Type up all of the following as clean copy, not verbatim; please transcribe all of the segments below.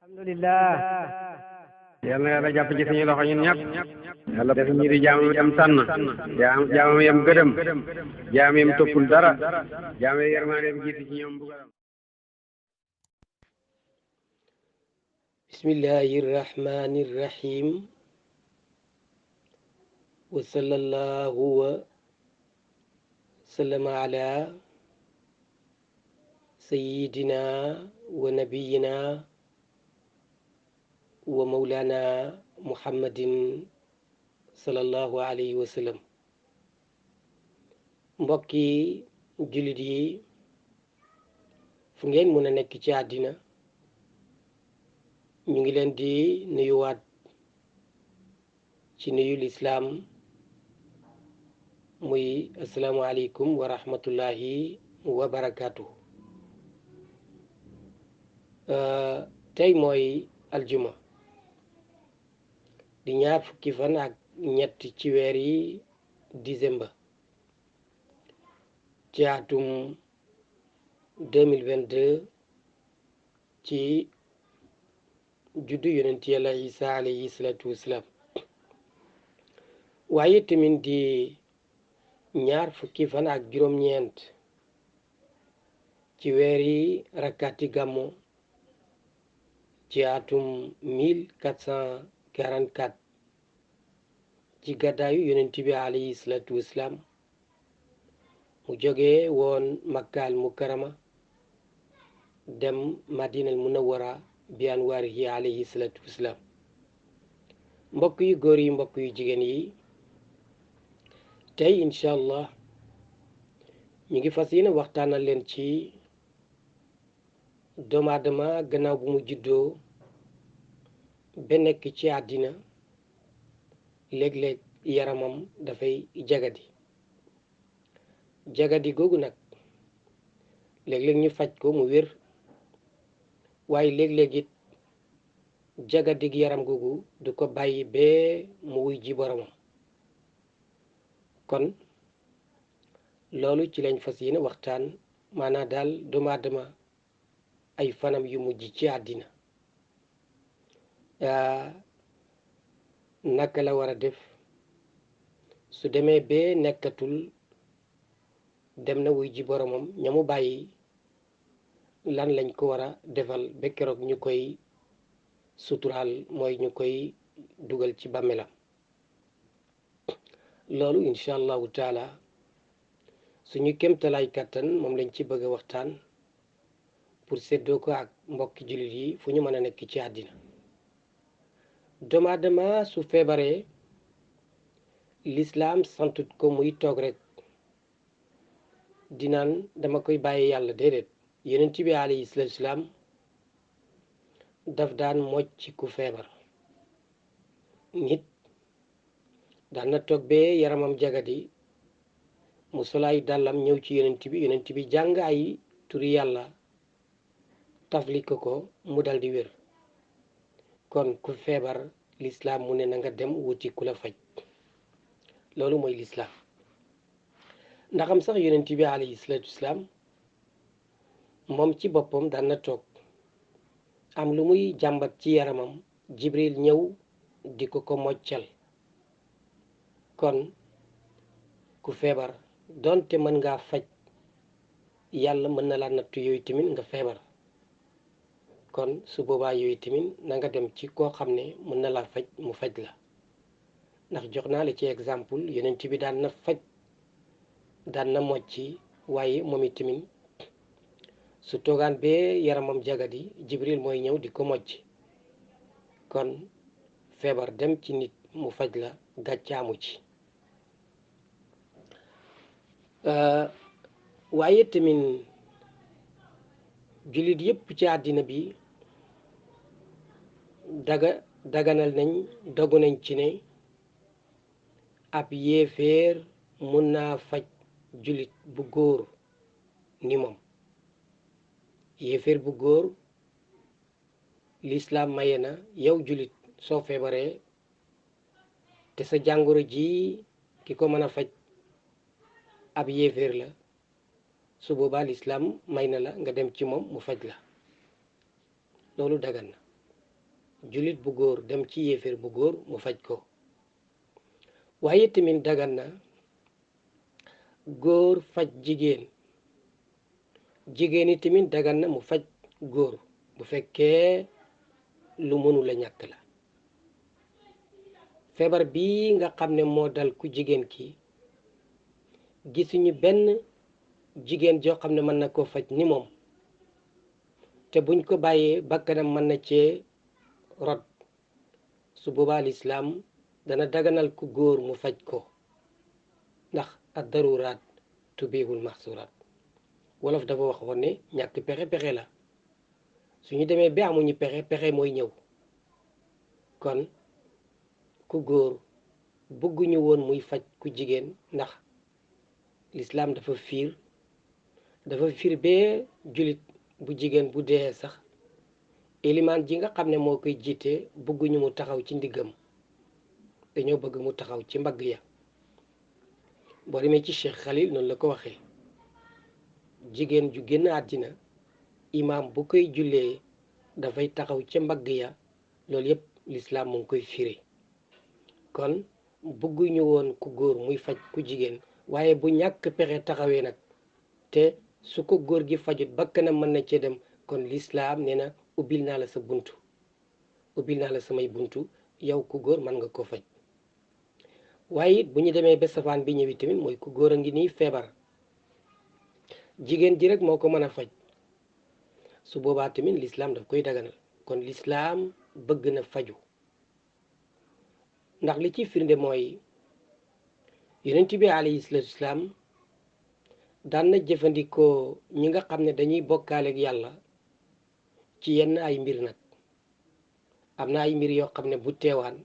alhamdulillah yal na yàlla jàpp ci suñu loxo ñun ñëpp yàlla def ñu di jaamam yam tànn jaamam yam gëdëm jaam yam toppul dara jaam yam yërmandeem jiitu ci ñoom bugaram bismillahi rrahmani rrahim wa sallallahu wa sallama ala sayyidina wa nabiyina wa mawlana muhammadin sallallahu alayhi wa sallam. mbokki jullit yi fu ngeen mën a nekk ci àddina ñu ngi leen di nuyuwaat ci nuyu lislaam muy assalaamu aleykum wa rahmatullahi wa barakaatu. tey mooy aljuma di ñaar fukki fan ak ñett ci weer yi décembre ci atum 2022 ci juddu yonent yàlla Isa alayhi salaatu wasalaam, waaye tamit di ñaar fukki fan ak juróom-ñeent ci weer yi rakkaati gàmmu ci atum 1444 ci gàddaayu yonent bi alayhi salaatu wasalaam mu jógee woon makkaal mukarama dem madinal munawwara bi anwaarihi alayhi salaatu wasalaam. mbokk yu góor yi, mbokk yu jigéen yi, tey incha allah ñu ngi fas yéene waxtaanal leen ci doomu aadama gannaaw bu mu juddoo ba nekk ci àddina léeg-léeg yaramam dafay jagadi googu nag léeg-léeg ñu faj ko mu wér, waaye léeg-léeg it jagadig yaram googu du ko bàyyi ba mu wuy ji boromam. kon loolu ci lañ fas yéene waxtaan, maanaam daal doomu aadama ay fanam yu mujj ci àddina naka la war a def su demee ba nekkatul, dem na wuy ji boromam, ñamu bàyyi lan lañ ko war a defal ba keroog ñu koy suturaal, mooy ñu koy dugal ci bàmmeelam. loolu incha allahu taala suñu kéemtalaay kàttan moom lañ ci bëgg a waxtaan pour séddoo ko ak mbokki jullit yi fu ñu mën a nekk ci àddina. doomu aadama su feebaree lislaam santut ko muy toog rek dinaan dama koy bàyyi yàlla, déedéet. yonent bi alayhi salaatu salaam daf daan mocc ku feebar. nit daan na toog bee yaramam jagadi mu solaay dàllam ñëw ci yonent bi jàng ay turi yàlla tafli ko mu dal di wér. kon ku feebar lislaam mu ne na nga dem wuti ku la faj. loolu mooy lislaam. ndaxam sax yonent bi alayhi salaatu salaam moom ci boppam daan na toog am lu muy jàmbat ci yaramam, jibril ñëw di ko moccal. kon ku feebar doonte mën ngaa faj, yàlla mën na laa nattu yooyu tamit nga feebar. kon su boobaa yooyu tamit na nga dem ci koo xam ne mën na laa faj mu faj la. ndax jox naa la ci exemple, yonent bi daan na faj, daan na mocci, waaye moom itamit su toogaan bee yaramam jagadi, jibril mooy ñëw di ko mocc. kon feebar dem ci nit mu faj la gàccaamu ci. waaye tamit jullit yépp ci àddina bi daganal nañ, dogu nañ ci ne ab yéeféer mun naa faj jullit bu góor ni moom. yéeféer bu góor lislaam maye na yow jullit soo feebaree te sa jàngoro ji ki ko mën a faj ab yéeféer la, su boobaa lislaam may na la nga dem ci moom mu faj la. loolu dagan na. jullit bu góor dem ci yéeféer bu góor mu faj ko. waaye tamit dagan na góor faj jigéen, jigéen yi tamit dagan na mu faj góor bu fekkee lu mënula ñàkk la. feebar bii nga xam ne moo dal ku jigéen ki gisuñu benn jigéen joo xam ne mën na koo faj ni moom, te buñ ko bàyyee bakkanam mën na cee rot. su boobaa lislaam dana daganal ku góor mu faj ko, ndax ad daruraat tubihul mahsuraat. wolof dafa waxoon ne ñàkk pexe pexe la. suñu demee ba amuñu pexe, pexe mooy ñëw. kon ku góor bëgguñu woon muy faj ku jigéen, ndax lislaam dafa fiir bee jullit bu jigéen bu dee sax ilimaan ji nga xam ne moo koy jiite bëgguñu mu taxaw ci ndiggam, dañoo bëgg mu taxaw ci mbagg ya. boo demee ci Cheikh Khalil noonu la ko waxee, jigéen ju génn àddina imaam bu koy jullee dafay taxaw ca mbagg ya. loolu yépp lislaam mu ngi koy firi. kon bëgguñu woon ku góor muy faj ku jigéen, waaye bu ñàkk pexe taxawee nag te su ko góor gi fajut bakkanam mën na cee dem, kon lislaam nee na ubbil naa la sa buntu, ubbil naa la samay buntu, yow ku góor mën nga koo faj. waaye it bu ñu demee ba safaan bi ñëwi tamit mooy ku góor a ngi nii feebar, jigéen ji rek moo ko mën a faj, su boobaa tamit lislaam daf koy daganal. kon lislaam bëgg na faju, ndax li ci firnde mooy yonent bi alayhi salaatu wasalaam daan na jëfandikoo ñi nga xam ne dañuy bokkaale ak yàlla ci yenn ay mbir. nag am na ay mbir yoo xam ne bu teewaan,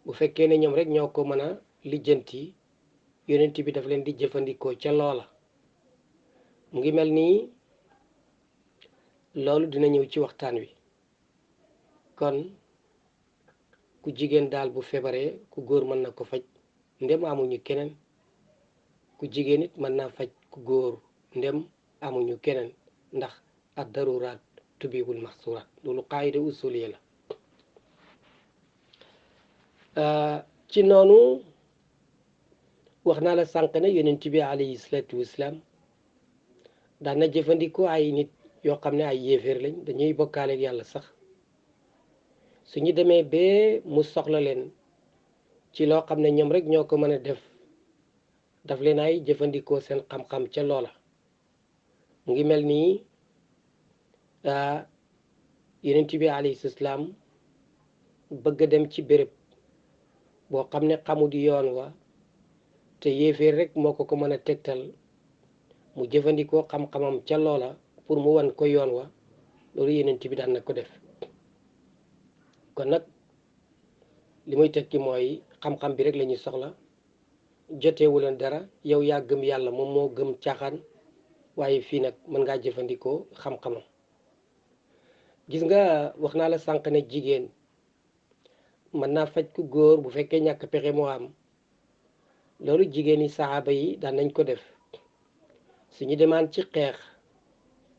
bu fekkee ne ñoom rek ñoo ko mën a lijjanti, yonent bi daf leen di jëfandikoo ca loola. mu ngi mel nii loolu dina ñëw ci waxtaan wi. kon ku jigéen daal bu feebaree ku góor mën na ko faj ndem amuñu keneen, ku jigéen it mën naa faj ku góor ndem amuñu keneen, ndax ad daruraat tubihul mahsuraat. loolu qaayida usuliya la. ci noonu wax naa la sànq ne yonent bi alayhi salaatu wasalaam daan na jëfandikoo ay nit yoo xam ne ay yéeféer lañ, dañuy bokkaale ak yàlla sax. suñu demee ba mu soxla leen ci loo xam ne ñoom rek ñoo ko mën a daf leen ay jëfandikoo seen xam-xam ca loola. mu ngi mel nii yonent bi alayhi salaam bëgg a dem ci béréb boo xam ne xamul yoon wa, te yéeféer rek moo ko mën a tegtal, mu jëfandikoo xam-xamam ca loola pour mu wan ko yoon wa. loolu yonent bi daan na ko def. kon nag li muy tekki mooy xam-xam bi rek la ñuy soxla, joteewu leen dara. yow yaa gëm yàlla, moom moo gëm caaxaan, waaye fii nag mën ngaa jëfandikoo xam-xamam. gis nga wax naa la sànq ne jigéen mën naa faj ku góor bu fekkee ñàkk pexe moo am. loolu jigéen yi saxaaba yi daan nañ ko def. suñu demaan ci xeex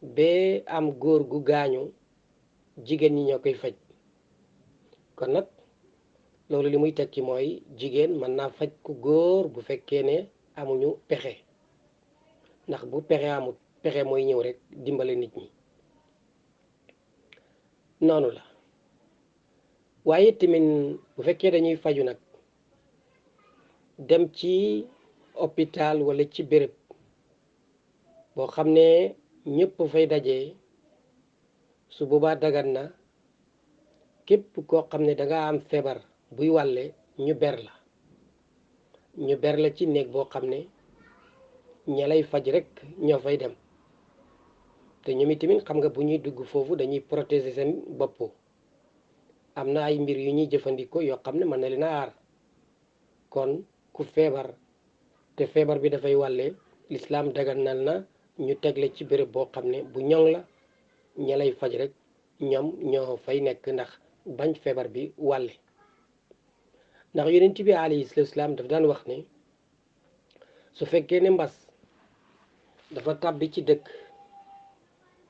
ba am góor gu gaañu, jigéen ñi ñoo koy faj. kon nag loolu li muy tekki mooy jigéen mën naa faj ku góor bu fekkee ne amuñu pexe, ndax bu pexe amut, pexe mooy ñëw rek dimbale nit ñi. noonu la. waaye tamit bu fekkee dañuy faju nag dem ci hôpital wala ci béréb boo xam ne ñëpp fay daje, su boobaa dagan na képp koo xam ne danga am feebar buy wàlle ñu ber la ci néeg boo xam ne ña lay faj rek ñoo fay dem. te ñoom itamit xam nga bu ñuy dugg foofu dañuy protéger seen bopp. am na ay mbir yu ñuy jëfandikoo yoo xam ne mën na leen a aar. kon ku feebar te feebar bi dafay wàlle, lislaam daganal na ñu tegle ci béréb boo xam ne bu ñoŋ la, ña lay faj rek ñoom ñoo fay nekk, ndax bañ feebar bi wàlle. ndax yonent bi alayhi salaatu salaam daf daan wax ne su fekkee ne mbas dafa tàbbi ci dëkk,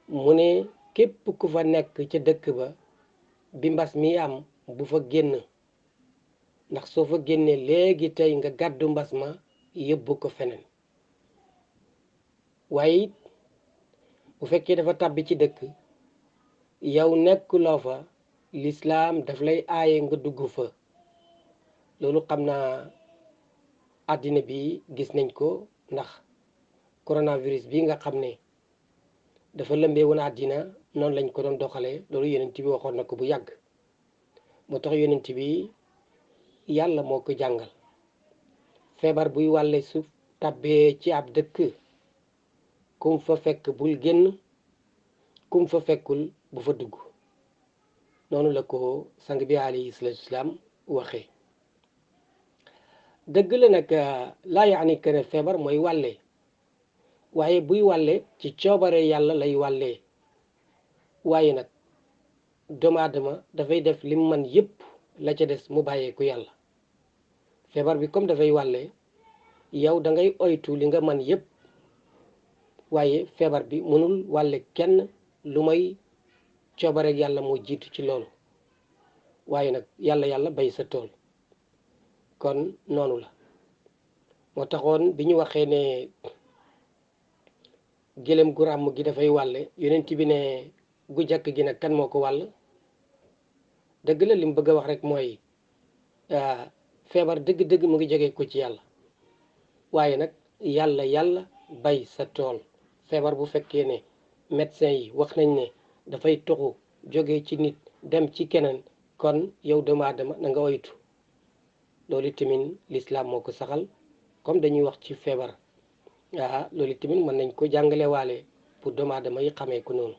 mu ne képp ku fa nekk ca dëkk ba bi mbas mi am bu fa génn, ndax soo fa génnee léegi tey nga gàddu mbas ma yóbbu ko feneen. waaye it bu fekkee dafa tàbbi ci dëkk yow nekkuloo fa, lislaam daf lay aaye nga dugg fa. loolu xam naa àddina bi gis nañ ko, ndax coronavirus bi nga xam ne dafa lëmbee woon àddina noonu lañ ko doon doxalee. loolu yonent bi waxoon na ko bu yàgg. moo tax yonent bi yàlla moo ko jàngal feebar buy wàlle suuf tàbbee ci ab dëkk, kum fa fekk bul génn, kum fa fekkul bu fa dugg. noonu la ko sang bi alayhi salaatu wasalaam waxee. dëgg la nag laa yaani que ne feebar mooy wàlle, waaye buy wàlle ci coobare yàlla lay wàllee. waaye nag doomu aadama dafay def lim man yépp, la ca des mu bàyyeeku yàlla. feebar bi comme dafay wàlle, yow da ngay oytu li nga man yépp, waaye feebar bi mënul wàlle kenn lu may coobare yàlla moo jiitu ci loolu. waaye nag yàlla bay sa tool. kon noonu la moo taxoon bi ñu waxee ne gëlëm gu ràmm gi dafay wàlle, yonent bi ne gu jàkk gi nag kan moo ko wàll. dëgg la li mu bëgg a wax rek mooy feebar dëgg-dëgg mu ngi jógee ko ci yàlla, waaye nag yàlla bay sa tool. feebar bu fekkee ne médecin yi wax nañ ne dafay toxu jógee ci nit dem ci keneen, kon yow doomu aadama na nga oytu. loolu tamit lislaam moo ko saxal. comme dañuy wax ci feebar, loolu tamit mën nañ ko jàngale waale pour doomu aadama yi xamee ko noonu,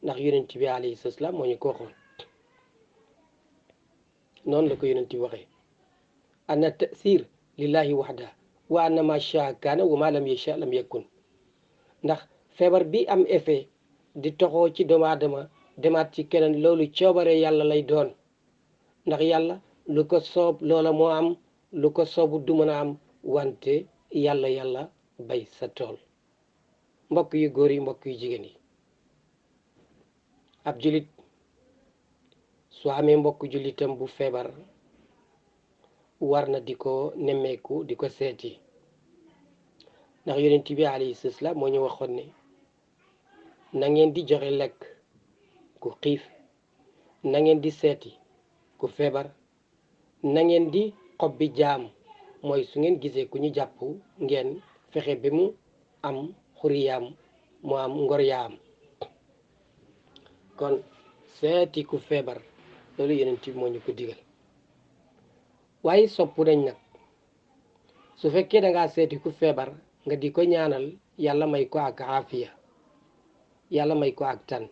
ndax yonent bi alayhi salaam moo ñu ko waxoon. noonu la ko yonent bi waxee, anna tasir lillahi waxda wa anna ma shaa kaana wa ma lam yasha lam yakun. ndax feebar bi am effet di toxoo ci doomu aadama demaat ci keneen, loolu coobare yàlla lay doon. ndax yàlla lu ko soob loola moo am, lu ko soobu du mën a am. wante yàlla bay sa tool. mbokk yu góor yi, mbokk yu jigéen yi, ab julit soo amee mbokk julitam bu feebar, war na di ko nemmeeku, di ko seeti. ndax yonent bi alayhi salaam moo ñu waxoon ne na ngeen di joxe lekk ku xiif, na ngeen di seeti ku feebar, na ngeen di xob bi jaam, mooy su ngeen gisee ku ñu jàpp ngeen fexe ba mu am xuriyaam, mu am ngor yaam. kon seeti ku feebar, loolu yonent bi moo ñu ko digal. waaye sopp nañ nag su fekkee da ngaa seeti ku feebar nga di ko ñaanal yàlla may ko ak aafiya, yàlla may ko ak tan.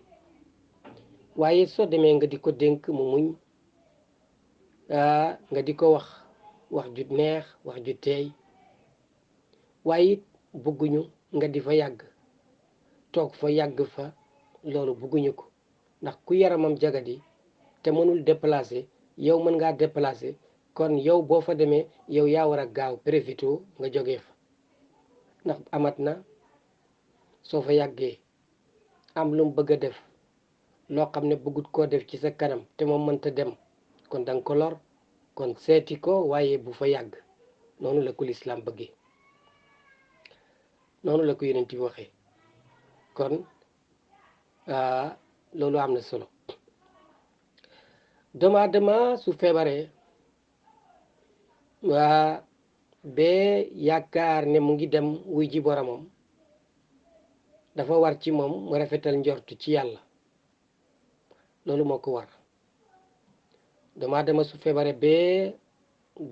waaye soo demee nga di ko dénk mu muñ, nga di ko wax ju neex, wax ju teey. waaye it bëgguñu nga di fa yàgg, toog fa yàgg fa, loolu bëgguñu ko. ndax ku yaramam jagadi te mënul déplacer, yow mën ngaa déplacer, kon yow boo fa demee yow yaa war a gaaw profité nga jógee fa. ndax amat na soo fa yàggee am lu mu bëgg a def loo xam ne bëggut koo def ci sa kanam te moom mënta dem, kon danga ko lor. kon seeti ko, waaye bu fa yàgg. noonu la ko lislaam bëggee, noonu la ko yonent bi waxee. kon loolu am na solo. doomu aadama su feebaree ba yaakaar ne mu ngi dem wuy ji boromam, dafa war ci moom mu rafetal njort ci yàlla. loolu moo ko war. doomu aadama su feebaree ba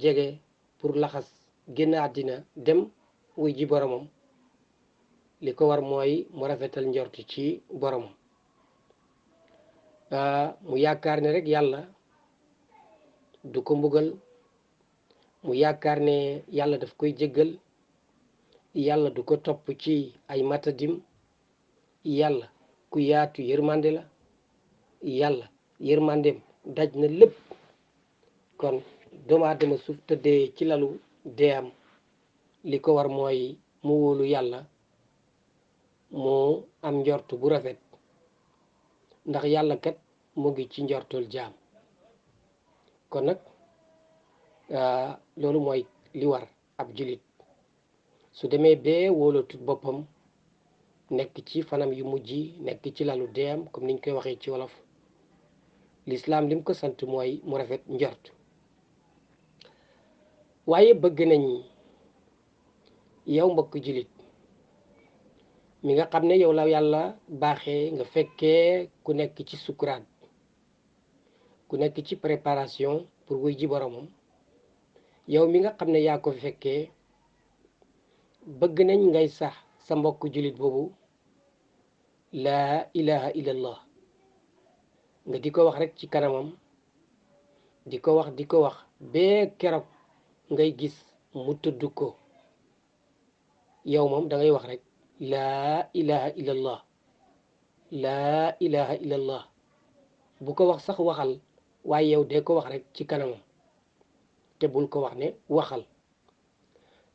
jege pour laxas génn àddina dem wuy ji boromam, li ko war mooy mu rafetal njort ci boromam. mu yaakaar ne rek yàlla du ko mbugal, mu yaakaar ne yàlla daf koy jéggal, yàlla du ko topp ci ay matadim. yàlla ku yaatu yërmande la, yàlla yërmandem daj na lépp. kon doomu aadama suuf tëddee ci lalu deeyam, li ko war mooy mu wóolu yàlla, mu am njort bu rafet, ndax yàlla kat mu ngi ci njortul jaam. kon nag loolu mooy li war ab julit su demee bee wóolatut boppam nekk ci fanam yu mujj nekk ci lalu deem comme niñ koy waxee ci wolof lislaam lim ko sant mooy mu rafet njort waaye bëgg nañ yow mbokk julit mi nga xam ne yow la yàlla baaxee nga fekkee ku nekk ci sukuraat ku nekk ci préparation pour wuy ji boromam yow mi nga xam ne yaa ko fekkee bëgg nañ ngay sax sa mbokk julit boobu laa ilaha illallah nga di ko wax rek ci kanamam di ko wax bee keroog ngay gis mu tudd ko yow moom da ngay wax rek laa ilaha illallah laa ilaha illallah bu ko wax sax waxal waaye yow dee ko wax rek ci kanamam te bul ko wax ne waxal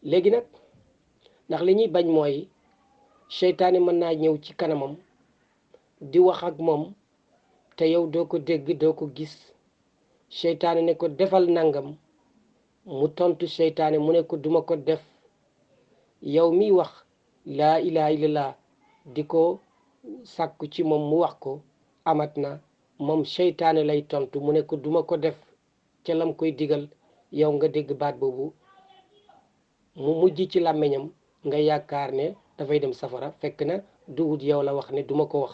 léegi nag ndax li ñuy bañ mooy seytaane mën naa ñëw ci kanamam di wax ak moom te yow doo ko dégg doo ko gis seytaane ne ko defal nangam mu tontu seytaane mu ne ko duma ko def yow miy wax laa ilaha illallah di ko sàkku ci moom mu wax ko amat na moom seytaane lay tontu mu ne ko duma ko def ca lam koy digal yow nga dégg baat boobu mu mujj ci làmmiñam nga yaakaar ne dafay dem safara fekk na duwut yow la wax ne duma ko wax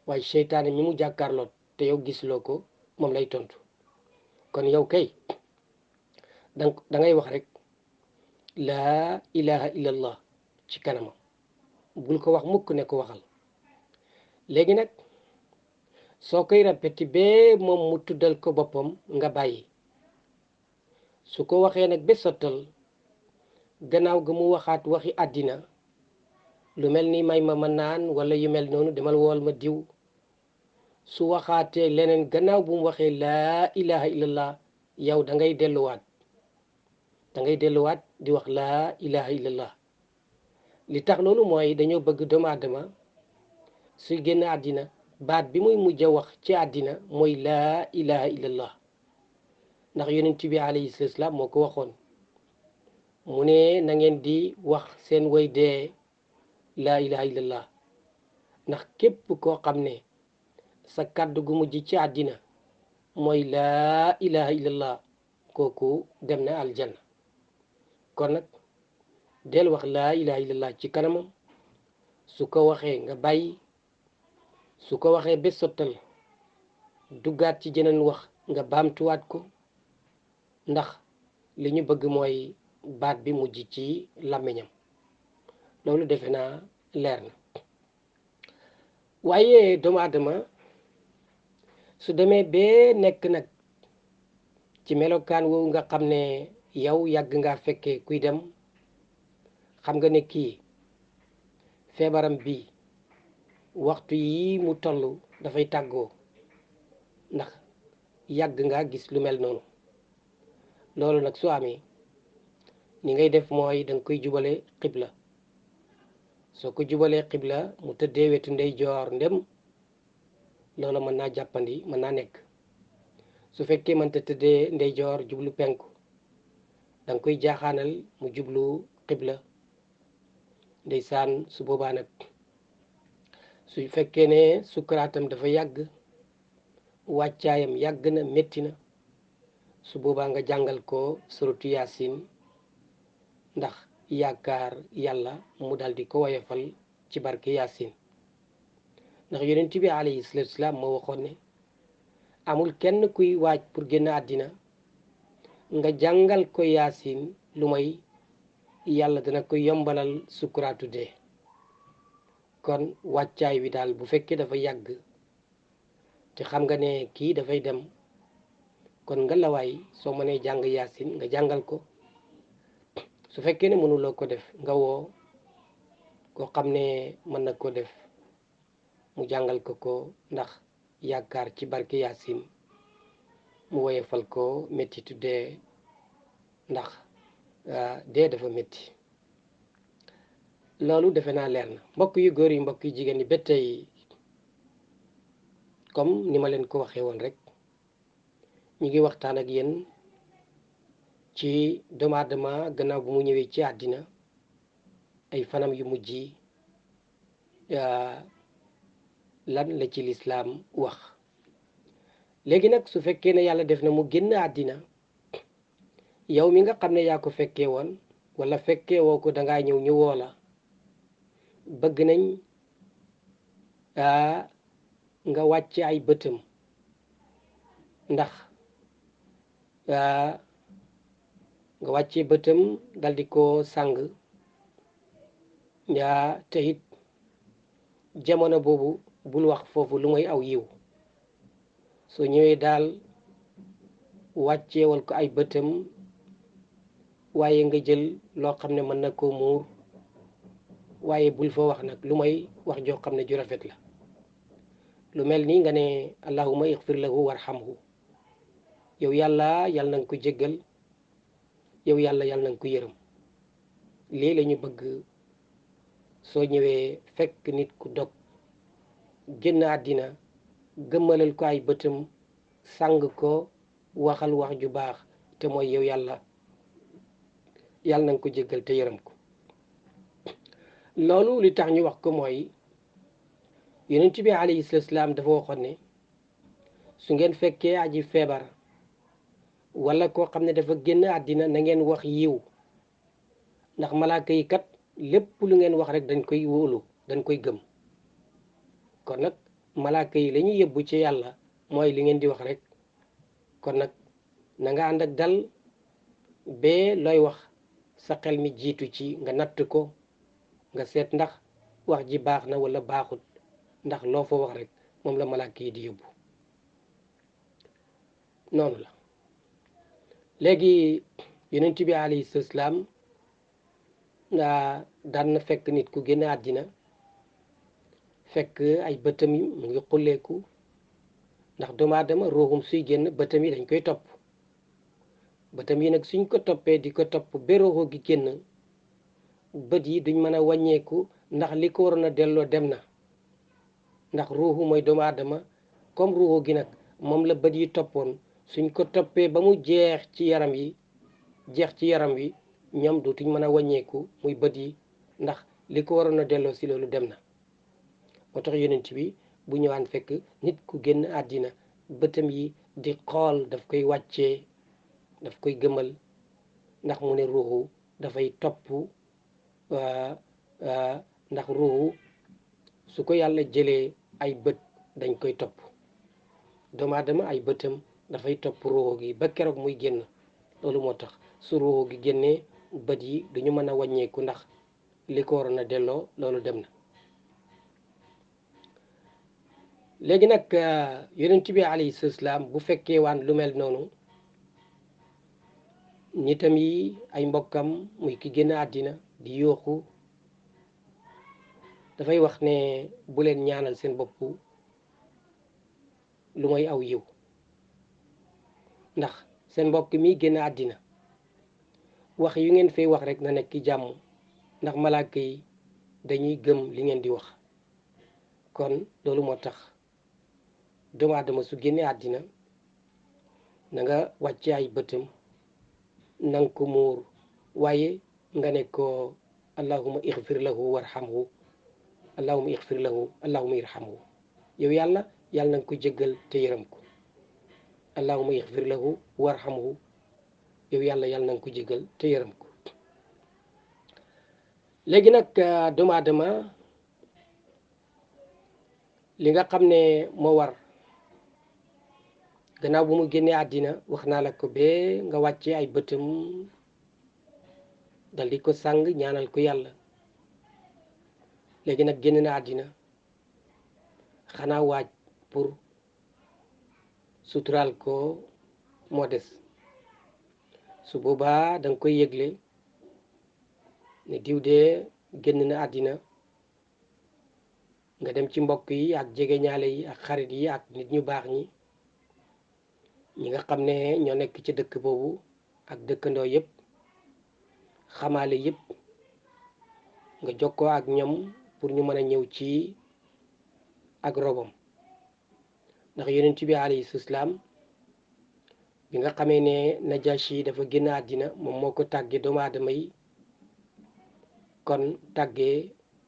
waaye seytaane mi mu jàkkaarloo te yow gisuloo ko moom lay tontu kon yow kay da ngay wax rek laa ilaha illallah ci kanamam bul ko wax mukk ne ko waxal léegi nag soo koy répété bee moom mu tuddal ko boppam nga bàyyi su ko waxee nag ba sottal gannaaw ga mu waxaat waxi àddina lu mel ni may ma naan wala yu mel noonu demal wool ma diw su waxaatee leneen gannaaw bu mu waxee laa ilaha illallah yow da ngay delluwaat di wax laa ilaha illallah li tax loolu mooy dañoo bëgg doomu aadama suy génn àddina baat bi muy mujj a wax ci àddina mooy laa ilaha illallah ndax yonent bi alayhi salaam moo ko waxoon mu ne na ngeen di wax seen way dee laa ilaha illallah ndax képp koo xam ne sa kàddu gu mujj ci àddina mooy laa ilaha illallah kooku dem na aljanna kon nag del wax laa ilaha illallah ci kanamam su ko waxee nga bàyyi su ko waxee ba sottal duggaat ci jeneen wax nga baamtuwaat ko ndax li ñu bëgg mooy baat bi mujj ci làmmiñam loolu defe naa leer na waaye doomu aadama su demee bee nekk nag ci melokaan woowu nga xam ne yow yàgg nga fekkee kuy dem xam nga ne kii feebaram bi waxtu yi mu toll dafay tàggoo ndax yàgg nga gis lu mel noonu loolu nag su amee ni ngay def mooy danga koy jubale xibla soo ko jubalee xibla mu tëddee wetu ndeyjoor ndem loolu mën naa jàppandi mën naa nekk su fekkee mënta tëddee ndeyjoor jublu penku danga koy jaaxaanal mu jublu xibla ndeysaan su boobaa nag su fekkee ne sukkuraatam dafa yàgg wàccaayam yàgg na métti na su boobaa nga jàngal ko suratu yaasin ndax yaakaar yàlla mu daldi ko woyofal ci barke yaasin ndax yonent bi alayhi salaatu wasalaam moo waxoon ne amul kenn kuy waaj pour génn àddina nga jàngal ko yaasin lu may yàlla dana ko yombalal sukkuraatu dee kon wàccaay wi daal bu fekkee dafa yàgg te xam nga ne kii dafay dem kon nga lawaay soo mënee jàng yaasin nga jàngal ko su fekkee ne mënuloo ko def nga woo koo xam ne mën na ko def mu jàngal ko ndax yaakaar ci barke yaasin mu woyefal ko méttitu dee ndax dee dafa métti loolu defe naa leer na mbokk yu góor yi mbokk yu jigéen yi ba tey comme ni ma leen ko waxee woon rek ñu ngi waxtaan ak yéen ci doomu aadama gannaaw bu mu ñëwee ci àddina ay fanam yu mujj yi lan la ci lislaam wax. léegi nag su fekkee ne yàlla def na mu génn àddina, yow mi nga xam ne yaa ko fekkee woon wala fekkee woo ko dangaa ñëw ñu woo la, bëgg nañ nga wàcce ay bëtam ndax nga wàccee bëtam dal di ko sàng te it jamono boobu bul wax foofu lu may aw yiw. soo ñëwee daal wàcceewal ko ay bëtam, waaye nga jël loo xam ne mën na koo muur, waaye bul fa wax nag lu may wax joo xam ne ju rafet la. lu mel nii nga ne allahumma ixfir lahu warhamhu, yow yàlla yàlla na nga ko jéggal, yow yàlla yàlla na nga ko yërëm. lii la ñu bëgg soo ñëwee fekk nit ku dog génn àddina, gëmmalal ko ay bëtam, sàng ko, waxal wax ju baax te mooy yow yàlla yàlla na nga ko jéggal te yërëm ko. loolu li tax ñu wax ko mooy yonent bi alayhi salaam dafa waxoon ne su ngeen fekkee aji feebar wala koo xam ne dafa génn àddina na ngeen wax yiw, ndax malaaka yi kat lépp lu ngeen wax rek dañ koy wóolu, dañ koy gëm. kon nag malaaka yi la ñuy yóbbu ci yàlla mooy li ngeen di wax rek. kon nag na nga ànd ak dal bee looy wax sa xel mi jiitu ci nga natt ko, nga seet ndax wax ji baax na wala baaxut, ndax loo fa wax rek moom la malaaka yi di yóbbu. noonu la. léegi yonent bi alayhi salaam daan na fekk nit ku génn àddina, fekk ay bëtam yi mu ngi xulleeku, ndax doomu aadama ruuxum suy génn bëtam yi dañ koy topp. bëtam yi nag suñ ko toppee di ko topp ba ruuxu gi génn, bët yi duñ mën a wàññeeku ndax li ko waroon a delloo dem na. ndax ruuxu mooy doomu aadama, comme ruuxu gi nag moom la bët yi toppoon, suñ ko toppee ba mu jeex ci yaram wi ñoom dootuñ mën a wàññeeku muy bët yi, ndax li ko waroon a delloo si loolu dem na. moo tax yonent bi bu ñëwaan fekk nit ku génn àddina, bëtam yi di xool daf koy wàccee, daf koy gëmal, ndax mu ne ruuxu dafay topp, ndax ruuxu su ko yàlla jëlee ay bët dañ koy topp. doomu aadama ay bëtam dafay topp ruuxu gi ba keroog muy génn. loolu moo tax su ruuxu gi génnee bët yi duñu mën a wàññeeku ndax li ko waroon a delloo loolu dem na. léegi nag yonent bi alayhi salaam bu fekkee waan lu mel noonu, nitam yi ay mbokkam muy ki génn àddina di yooxu, dafay wax ne bu leen ñaanal seen bopp lu mooy aw yiw, ndax seen mbokk mi génn àddina wax yu ngeen fay wax rek na nekk jàmm, ndax malaaka yi dañuy gëm li ngeen di wax. kon loolu moo tax doomu aadama su génnee àddina na nga wàcce ay bëtam, na nga ko muur, waaye nga ne ko allahumma ixfir lahu warhamhu, allahumma ixfir lahu, allahumma irhamhu. yow yàlla yàlla na nga ko jéggal te yërëm ko. allahumma ixfir lahu warhamhu, yow yàlla yàlla na nga ko jéggal te yërëm ko. léegi nag doomu aadama li nga xam ne moo war gannaaw bu mu génnee àddina, wax naa la ko ba nga wàccee ay bëtam dal di ko sàng, ñaanal ko yàlla. léegi nag génn na àddina, xanaa waaj pour suturaal ko moo des. su boobaa da nga koy yëgle ne diw de génn na àddina, nga dem ci mbokk yi ak jegeñaale yi ak xarit yi ak nit ñu baax ñi nga xam ne ñoo nekk ci dëkk boobu ak dëkkandoo yëpp, xamaale yëpp, nga jokkoo ak ñoom pour ñu mën a ñëw ci ak robam. ndax yonent bi alayhi salaam bi nga xamee ne Najashi dafa génn àddina moom moo ko tàggee doomu aadama yi kon tàggee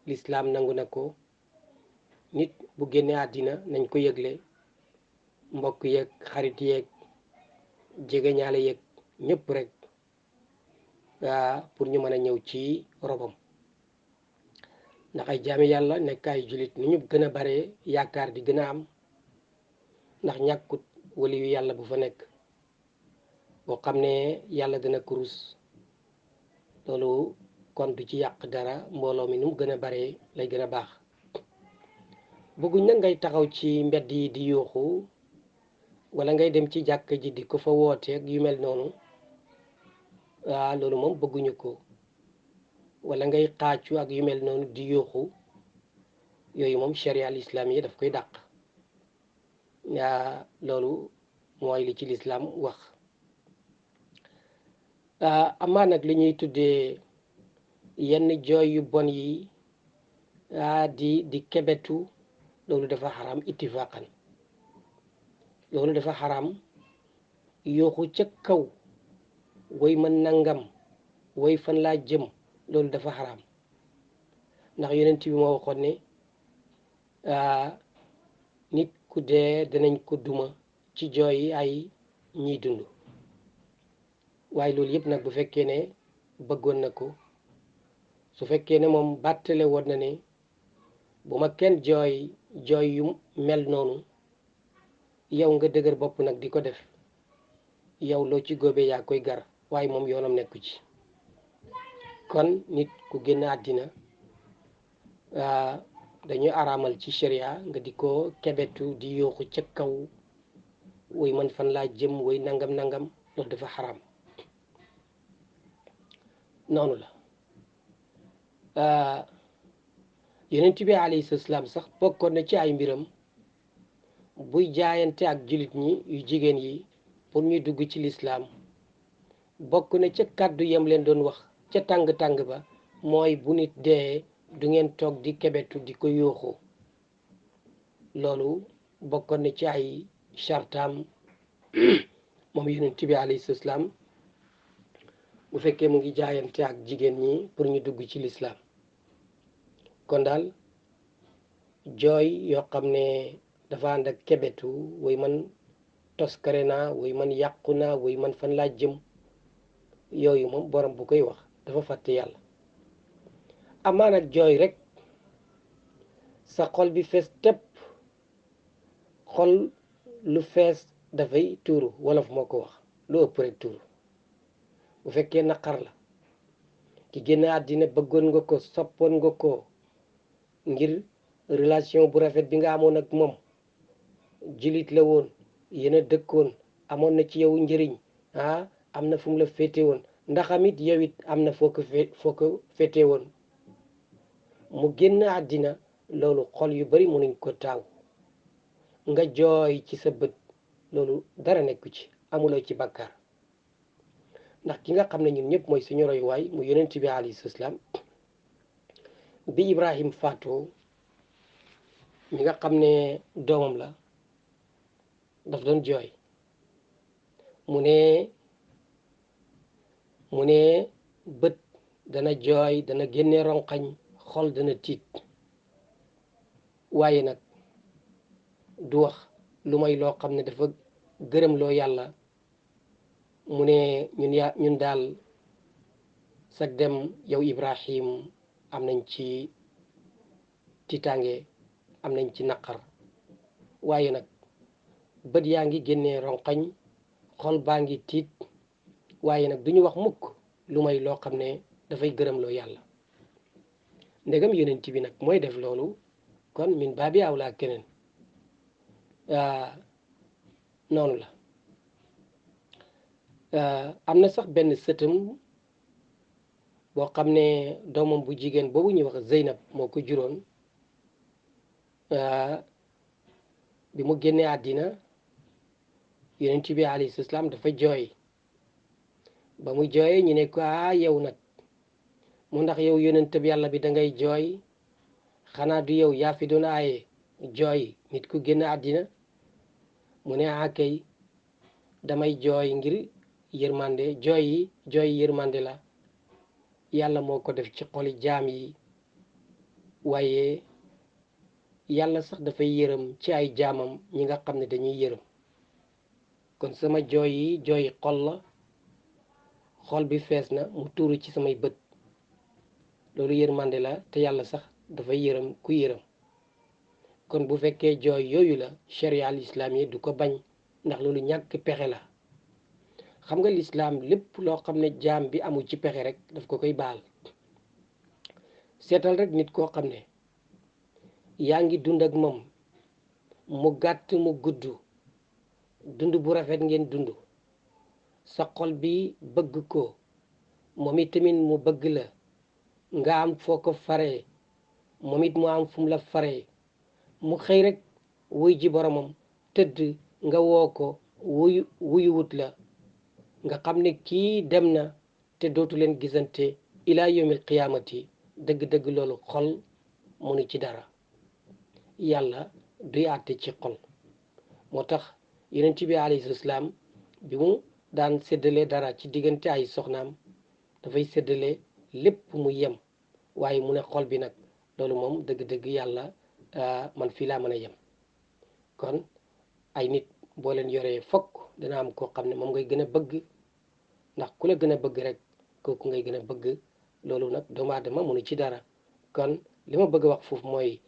lislaam nangu na ko nit bu génnee àddina nañ ko yëgle mbokk yeeg xarit yeeg jegeñaale yeeg ñëpp rek pour ñu mën a ñëw ci robam ndax ay jaami yàlla nekk ay jullit ni ñu gën a bare yaakaar di gën a am ndax ñàkkut wali yu yàlla bu fa nekk boo xam ne yàlla dana kurus loolu kon du ci yàq dara mbooloo mi nu mu gën a bare lay gën a baax bëgguñ nag ngay taxaw ci mbedd yi di yuuxu wala ngay dem ci jàkk ji di ko fa wooteeg yu mel noonu loolu moom bëgguñu ko wala ngay xaacu ak yu mel noonu di yuuxu yooyu moom sharia al islam yi daf koy dàq loolu mooy li ci lislaam wax amaa nag li ñuy tuddee yenn jooy yu bon yi di kebetu loolu dafa xaram ittifaqan loolu dafa xaram yuuxu ca kaw woy man nangam woy fan laa jëm loolu dafa xaram ndax yonent bi moo waxoon ne nit ku dee danañ ko duma ci jooy yi ay ñiy dund waaye loolu yëpp nag bu fekkee ne bëggoon na ko su fekkee ne moom bàttale woon na ne bu ma kenn jooy yu mel noonu yow nga dëgër bopp nag di ko def yow loo ci góobee yaa koy gar waaye moom yoonam nekku ci kon nit ku génn àddina dañuy araamal ci sharia nga di ko kebetu di yooxu ca kaw woy man fan laa jëm woy nangam nangam loolu dafa xaraam noonu la yonent bi alayhi salaam sax bokkoon na ci ay mbiram buy jaayante ak jullit ñi yu jigéen yi pour ñu dugg ci lislaam bokk na ca kàddu yam leen doon wax ca tàng-tàng ba mooy bu nit dee du ngeen toog di kebetu di ko yooxu loolu bokkoon na ci ay chartaam moom yonent bi alayhi salaam bu fekkee mu ngi jaayante ak jigéen ñi pour ñu dugg ci lislaam kon daal jooy yoo xam ne dafa ànd ak kebetu woy man toskare naa woy man yàqu naa woy man fan laa jëm yooyu moom borom bu koy wax dafa fàtte yàlla amaa nag jooy rek sa xol bi fees tepp xol lu fees dafay tuuru wolof moo ko wax lu ëpp rek tuuru bu fekkee naqar la ki génn àddina bëggoon nga ko soppoon nga ko ngir relation bu rafet bi nga amoon ak moom jullit la woon yéen a dëkkoon amoon na ci yow njëriñ am na fu mu la féete woon ndax amit yow it am na foo ko féete woon mu génn àddina loolu xol yu bari mënuñ ko taaw nga jooy ci sa bët loolu dara nekku ci amuloo ci bàkkaar ndax ki nga xam ne ñun ñëpp mooy suñu royuwaay mu yonent bi alayhi salaam bi Ibrahim faatoo mi nga xam ne doomam la daf doon jooy mu ne bët dana jooy dana génne ronqañ xol dana tiit waaye nag du wax lu may loo xam ne dafa gërëm loo yàlla mu ne ñun daal sag dem yow Ibrahim am nañ ci tiitaange am nañ ci naqar waaye nag bët yaa ngi génnee ronqañ xol baa ngi tiit waaye nag duñu wax mukk lu may loo xam ne dafay gërëm loo yàlla ndegam yonent bi nag mooy def loolu kon min baabi awlaa keneen noonu la am na sax benn sëtam boo xam ne doomam bu jigéen boobu ñuy wax Zeynab moo ko juróon bi mu génnee àddina yonent bi alayhi salaam dafa jooy ba mu jooyee ñu ne ko yow nag mu ndax yow yonent bi yàlla bi da ngay jooy xanaa du yow yaa fi doon aaye jooy nit ku génn àddina mu ne kay damay jooy ngir yërmande jooy yërmande la yàlla moo ko def ci xoli jaam yi waaye yàlla sax dafay yërëm ci ay jaamam ñi nga xam ne dañuy yërëm kon sama jooy yi jooy xol la xol bi fees na mu tuuru ci samay bët loolu yërmande la te yàlla sax dafay yërëm ku yërëm kon bu fekkee jooy yooyu la sharia al islam yi du ko bañ ndax loolu ñàkk pexe la xam nga lislaam lépp loo xam ne jaam bi amul ci pexe rek daf ko koy baal seetal rek nit koo xam ne yaa ngi dund ak moom mu gàtt mu gudd dund bu rafet ngeen dund sa xol bi bëgg ko moom it tamit mu bëgg la nga am foo ko faree moom it mu am fu mu la faree mu xëy rek wuy ji boromam tëdd nga woo ko wuyuwut la nga xam ne kii dem na te dootu leen gisante ila yawmil qiyaamati dëgg-dëgg loolu xol mënu ci dara yàlla duy àtte ci xol moo tax yonent bi alayhi salaam bi mu daan séddale dara ci diggante ay soxnaam dafay séddale lépp mu yem waaye mu ne xol bi nag loolu moom dëgg-dëgg yàlla man fii laa mën a yem kon ay nit boo leen yoree fokk dana am koo xam ne moom ngay gën a bëgg ndax ku la gën a bëgg rek kooku ngay gën a bëgg loolu nag doomu aadama mënu ci dara kon li ma bëgg a wax foofu mooy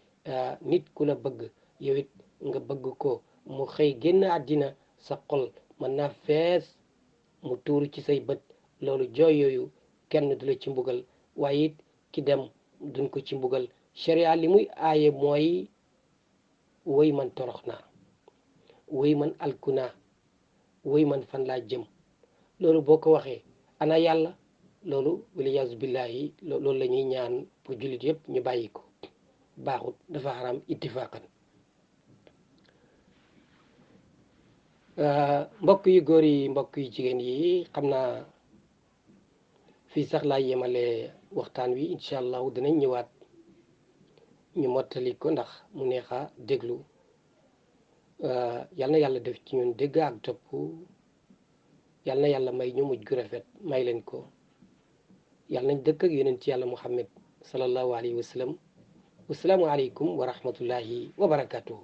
nit ku la bëgg yow it nga bëgg ko mu xëy génn àddina sa xol mën naa fees mu tuuru ci say bët loolu jooy yooyu kenn du la ci mbugal waaye it ki dem duñ ko ci mbugal sharia li muy aaye mooy woy man torox naa woy man alku naa woy man fan laa jëm loolu boo ko waxee ana yàlla loolu waliyaasu billahi loolu la ñuy ñaan pour jullit yëpp ñu bàyyi ko baaxut dafa xaram ittifaqan mbokk yu góor yi mbokk yu jigéen yi xam naa fii sax laa yemale waxtaan wi incha allahu dinañ ñëwaat ñu mottali ko ndax mu neex a déglu yal na yàlla def ci ñun dégg ak topp yal na yàlla may ñu mujj gu rafet may leen ko yal nañ dëkk ak yonent ci yàlla muhammad sallallahu alayhi wa sallam wasalaamu aleykum wa rahmatullahi wa barakatuhu